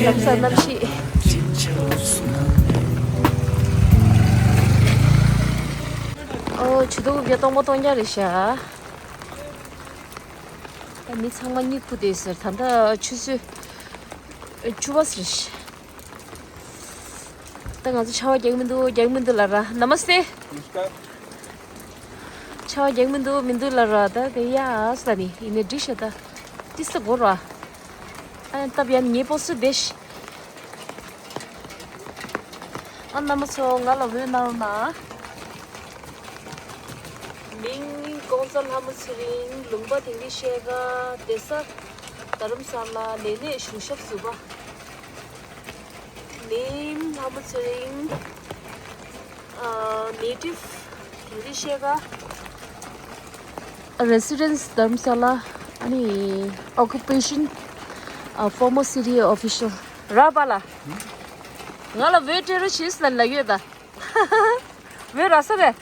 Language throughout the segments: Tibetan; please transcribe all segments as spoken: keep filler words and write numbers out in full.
ཁམས་གནམ་གཤིས། ཨོ། ཆུ་ཐུག་བརྒྱ་སྟོང་པ་སྟོང་རྐྱང་རེད་ཤག་ད་མི་ཚང་མ་གཉིད་ཁུག་བསྡད་ཟེར། ད་ལྟ་ཆུ་ཚོད་བཅུ་པ་ཟེར་ཤག་ད་ང་ཚོ་ཆར་པ་རྒྱག་མི་འདུག་རྒྱག་མི་འདུག་ལབ་ར། ནམ་སྟེ། ཆར་པ་རྒྱག་མི་འདུག་མི་འདུག་ལབ་ར། ད་དེ་ཡ་ས་ནི་ཡིན་ནའི་འགྲིག་ཤག་ད་ཏི་ས་གོ་ར། ཨ་ཡ་སྟབས་ཡ་ནི་ངའི་པོ་སི་དེ་ཤི། ཨ་རྣམ་པ་ཚོ་ང་ལ་འོས་གནང་རོགས་གནང་། མིང་ཀོང་ཚ་ལྷ་མོ་ཚེ་རིང་། ལུང་པ་དིང་རི་ཤེལ་དཀར། སྡོད་ས་རྡ་རམ་ས་ལ། ལས་གནས་གཞུང་ཞབས་ཟུར་པ། མིང་ལྷ་མོ་ཚེ་རིང་། ཨ། ནེ་ཊིབ་དིང་རི་ཤེལ་དཀར། Residence Dharamsala. ཨ་ནི་Occupation, ཨ། Former city official. ར་པ་ལ། ང་ལ་འོས་སྤྲད་རོགས་བྱེད་ཟེར་ལབ་ཡོད་ད། འོས་རག་ས་རེད།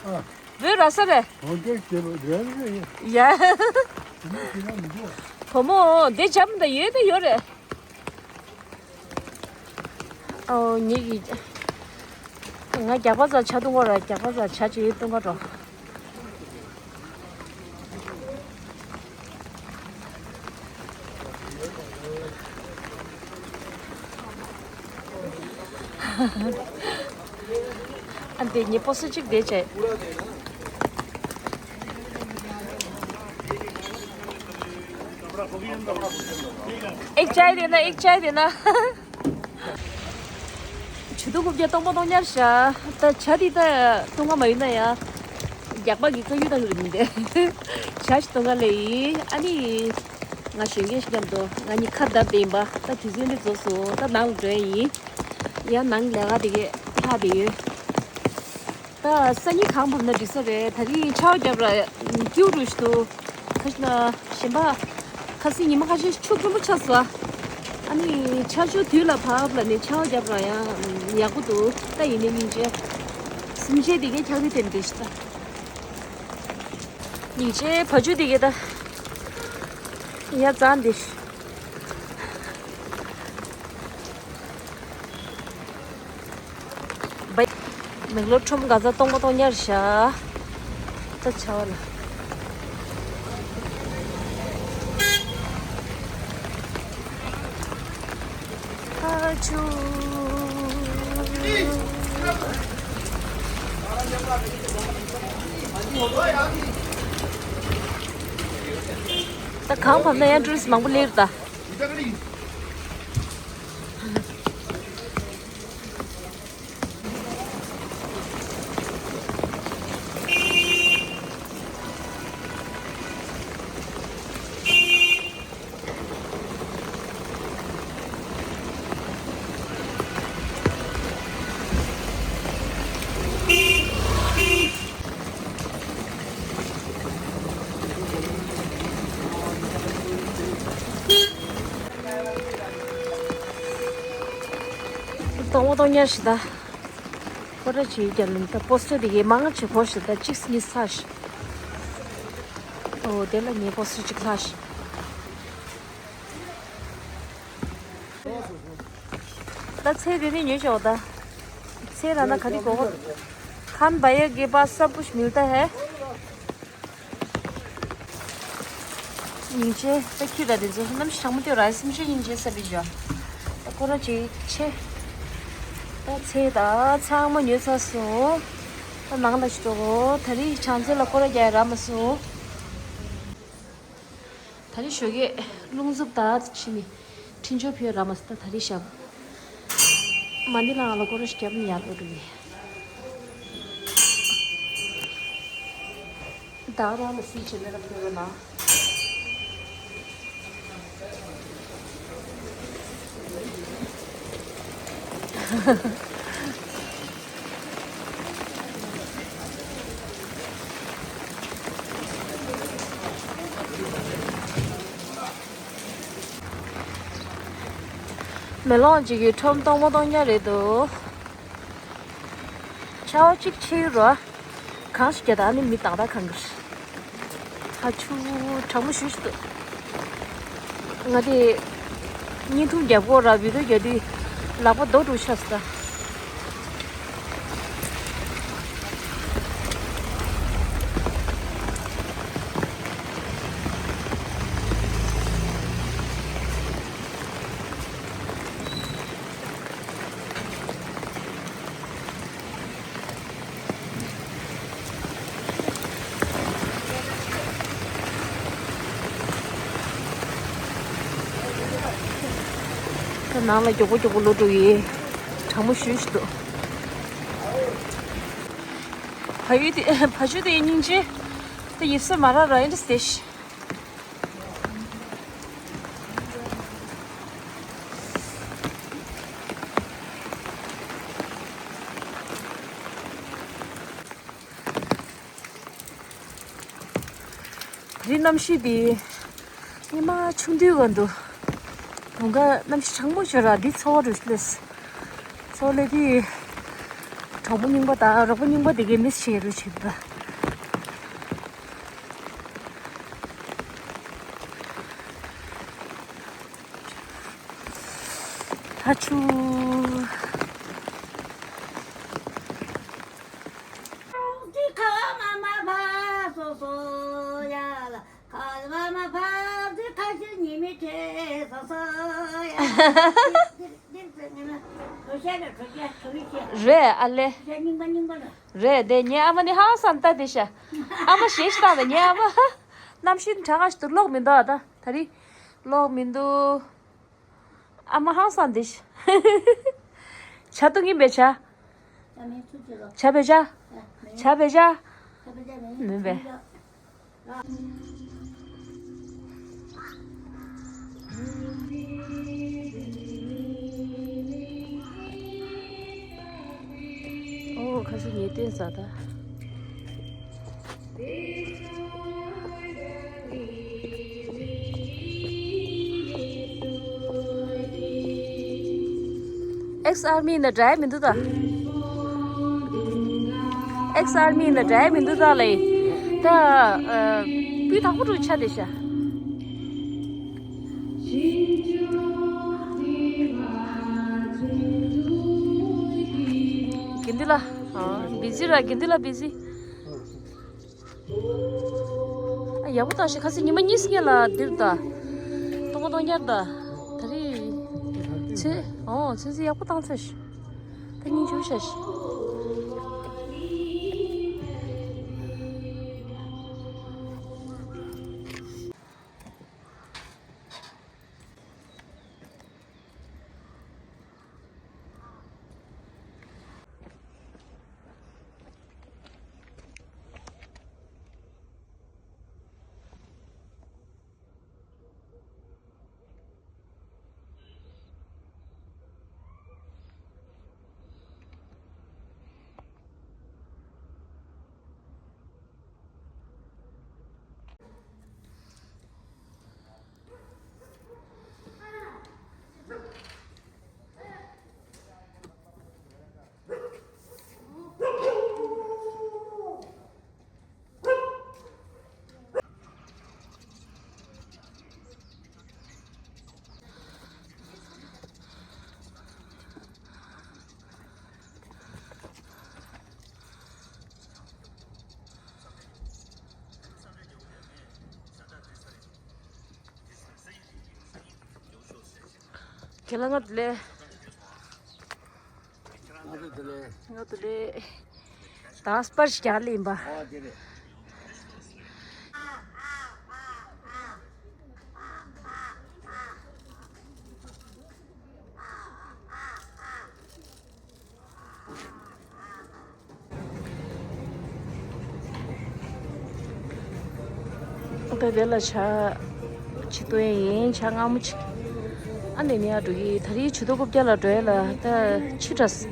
ཨ། འོས་རག་ས་རེད། འོ་དེ་དེ་རེད་རེད། ཡ། དེ་མོ་དེ་ན་མི་འདུག་བུ་མོ་དེ་འཇམ་ད་ཡོད་ད་ཡོད་རེད། ཨོ། ངེད་ཀྱི་ང་རྒྱགས་པ་ཚ་ཇ་འཐུང་ག་ར། རྒྱགས་པ་ཚ་ཇ་ཅིག་འཐུང་ག་འགྲོ། ཨ་འདི་ངའི་པོ་སི་གཅིག་བསྡད་བྱས། एक चाय देना, एक चाय देना. ཆུ་ཐུག་རྐུབ་བཀྱག་སྟོང་པ་སྟོང་རྐྱང་བཞག་ད་ཇ་འདི་ད་འཐུང་ག་མ་ཡོང་ན་ཡ། རྒྱགས་པ་གི་དཀའ་ཡུལ་དང་རིམ་འདི་ཇ་ཞིག་འཐུང་ག་ལེ་ཡིན། ཨ་ནི་ང་གཞོན་སྐྱེས་ཤིག་མཉམ་དུ་ང་གཉིས་ཁ་བརྡབ་བསྡད་ཡིན་པ། ད་དུས་ཚོད་འདི་རྫོགས་སོང་། ད་ནང་ལ་འགྲོ་ཡ་ཡིན། ཡ་ནང་ལས་ཀ་དེ་གས་ལྷག་བསྡད་ཡོད། ད་སང་ཉིན་གངས་བབས་ན་འགྲིག་ས་རེད། ད་རིང་ཆར་པ་བརྒྱབ་ར་སྐྱིད་པོ་འདྲ་ཞིག་འདུག་ཁ་ཤས་ན་གཞན་པ་ཁ་སང་ཉི་མ་ཁ་ཤས་ཆུ་སྐྱོན་པོ་ཆགས་སོང་། ཨ་ནི་ཆར་ཆུ་དུས་ལ་བབས་ལ་ནི་ཆར་པ་བརྒྱབ་ར་ཡང་ཡག་པོ་འདུག་ད་ཡིན་ནའི་སྙིང་རྗེ། སེམས་ཅན་དེ་གའི་འཁྱག་རི་དེ་འདྲ་ཞིག་ད། སྙིང་རྗེ་བ་ཕྱུགས་དེ་གའི་ད། ཡ་རྩ་འདི། བའི། མིག་ལོ་ཁྲོམ་ག་ཚ་སྟོང་པ་སྟོང་ཉར་བཞག་ད་ཆ་བ་ལ། ཨ་ཆུ། ད་གང་བབས་ན་ཡང་ཊུ་རི་སི་མང་པོ་སླེབས་རེད་ད། སྟོང་པ་སྟོང་ཉར་ཞིག་ད། ཁོ་ར་ཅིག་རྒྱབ་ལ་ད་པོ་སི་ཊར་དེ་གའི་མང་ཆེ་གོ་ཞིག་ད་གཅིག་གཉིས་ཚར་ཞིག་ཨོ་དེ་ལ་ངའི་པོ་སི་ཊར་གཅིག་ལྷག་ཞིག་ད་ཚལ་དེ་ནས་ཉོས་ཤོག་ད། ཚལ་རག་ན་ག་རེ་དགོས་གོ། खान भैया के पास सब कुछ मिलता है। སྙིང་རྗེ། ད་ཁྱི་དང་དེ་ཚོ་གནམ་གཤིས་གྲང་མོ་དུས་ར་སེམས་ཤུགས་སྙིང་རྗེ་ས་བི་ཇོ། ད་ཁོ་ར་ཅིག་ཆེ། ད་ཚལ་ད་ཚང་མ་ཉོས་ཚར་སོང་། ད་ནང་ལ་ཞིག་འགྲོ་གོ་ད་རིང་བྱང་རྩེ་ལ་ཁོ་ར་རྒྱག་ཡ་རག་མ་སོང་། ད་རེས་ཞོགས་ཀས་རླུང་འཚུབ་ད་ཕྱི་ནས་འཕྲིན་བཅོལ་ཕུལ་ར་མ་སི་ད་ད་རེས་ཞབས་མ་ཎི་ལ་ང་ལ་སྐོར་ར་ཞིག་བརྒྱབ་ནས་ཡར་ལོག་འགྲོ་གི། ད་རང་ལ་སྲིད་བྱེད་ལས་ལ་ཕུལ་རོགས་གནང་། མེ་ལོང་གཅིག་གི་ཁྲོམ་སྟོང་མ་སྟོང་ཉག་རེད་འདུག་ཆར་པ་གཅིག་ཆེ་རོ། གང་ཞིག་རྒྱ་དག་ནི་མི་ཏག་ཏག་གང་གིར། ཧ་ཆུ་གྲང་མོ་ཞུ་ཞུ་འདུག་ང་དེ་ བརྙན་ཐུང་རྒྱབ་ཀྱི་ཡོད་ར། བི་ཌི་ཡོ་རྒྱག་དུས་ལག་པ་རྡོ་འགྲོ་ཆགས་སོང་ད། ད་ནང་ལ་མགྱོགས་པོ་མགྱོགས་པོ་ལོག་འགྲོ་ཡི། གྲང་མོ་ཞེ་ཞིག་འདུག་ཕ་ཡུལ་དེ་ཕ་ཆུ་དེ་སྙིང་རྗེ། ད་ཡིབ་ས་མ་རག་ར་ཨེ་འདྲ་ཟེར་ཤི། དེ་རིང་གནམ་གཤིས་འདི་ཉི་མ་ཆུང་དུས་ག་འདུག་དུང་ག་གནམ་གཤིས་གྲང་མོ་བྱོས་ར། འདི་ཚོ་བ་རུ་སླེབས། ཚོ་ལེ་དེ་གྲོགས་པོ་རྙིང་པ་དང་རོགས་པ་རྙིང་པ་དེ་གའི་མིས་བྱེད་རུ་བྱེད་པ། ཧ་ཆུ། རེད་ཨ་ལེ། རེད་དེ་ངའི་ཨ་མ་ནི་ཧང་སང་ལྟ་དེ་ཤ། ཨ་མ་ཞེས་བཏང་ད་ངའི་ཨ་མ། གནམ་གཤིས་གྲང་ང་ཞིག་ཏུ་ལོག་མི་འདུག་ཨ། ད་ད་རེས་ལོག་མི་འདུག་ཨ་མ་ཧང་སང་འདི་ཤ། ཇ་འཐུང་གིན་པས་ཇ། ཇ་བས་ཇ། ཇ་བས་ཇ། མིན་པས། ཨོ་ཁ་སང་ངས་བསྟན་ས་ད། ཨེགས་ཨར་མི་ན་འདྲ་མི་འདུག་ད། ཨེགས་ཨར་མི་ན་འདྲ་མི་འདུག་ད་ལེ། ད་ཨ་སྤུས་དག་པོ་འདྲ་ཆགས་བསྡད་ཤག་དགེ་འདུན་ལགས། ཨ་བི་ཟི་ར། དགེ་འདུན་ལགས་བི་ཟི། ཨ་ཡག་པོ་བཏང་ཤག་ཁ་སང་ཉི་མ་གཉིས་སྔོན་ལ་འདིར་ད། སྟོང་པ་སྟོང་ཉར་ད། ད་རེས་ཚོན། ཨོ་ཚོན་རྩི་ཡག་པོ་བཏང་ཚར་ཤག་ད་སྙིང་རྗེ་པོ་ཤག་ཤག་ཁྱེད་ལ་ང་དུ་ལེ། ང་དུ་ལེ། ང་དུ་ལེ། ད་སྤར་ཞིག་རྒྱག་ལེ་ཡིན་པ། ཨོ་དེ་རེད། ད་དེ་ལ་ཇ་ཅིག་བཏོན་ཡིན། ཇ་མངར་མོ་ཅིག་ཨ་ནི་ནི་ཨ་འགྲོ་གི། ད་རེས་ཇུས་གཏོགས་རྐུབ་བཀྱག་ལ་འགྲོ་ཡ་ལ་ད་ཕྱི་དྲགས།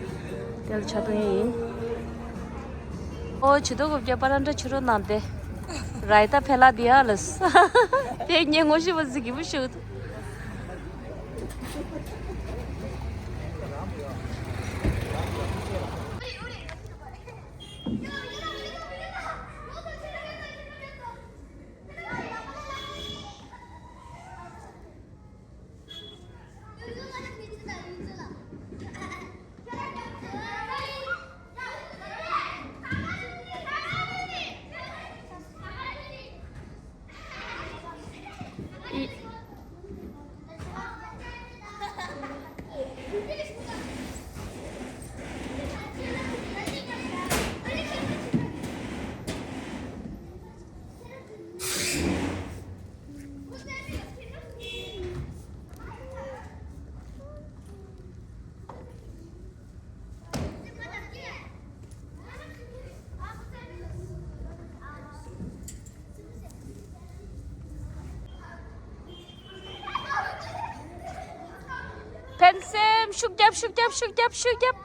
དེ་ལ་ཇ་བཏོན་ཡ་ཡིན། ཨོ་ཇུས་གཏོགས་རྐུབ་བཀྱག་པ་ར་འདྲ་ཕྱི་རོལ་ནང་དེ་རའི་ཏ་ཕེ་ལ་དི་ཡ་ལ་ས། དེ་ངས་ངོ་ཤེས་པ་ཟིག་གི་བུ་ཤོད། ཤུགས་རྒྱབ། ཤུགས་རྒྱབ། ཤུགས་རྒྱབ། ཤུགས་རྒྱབ།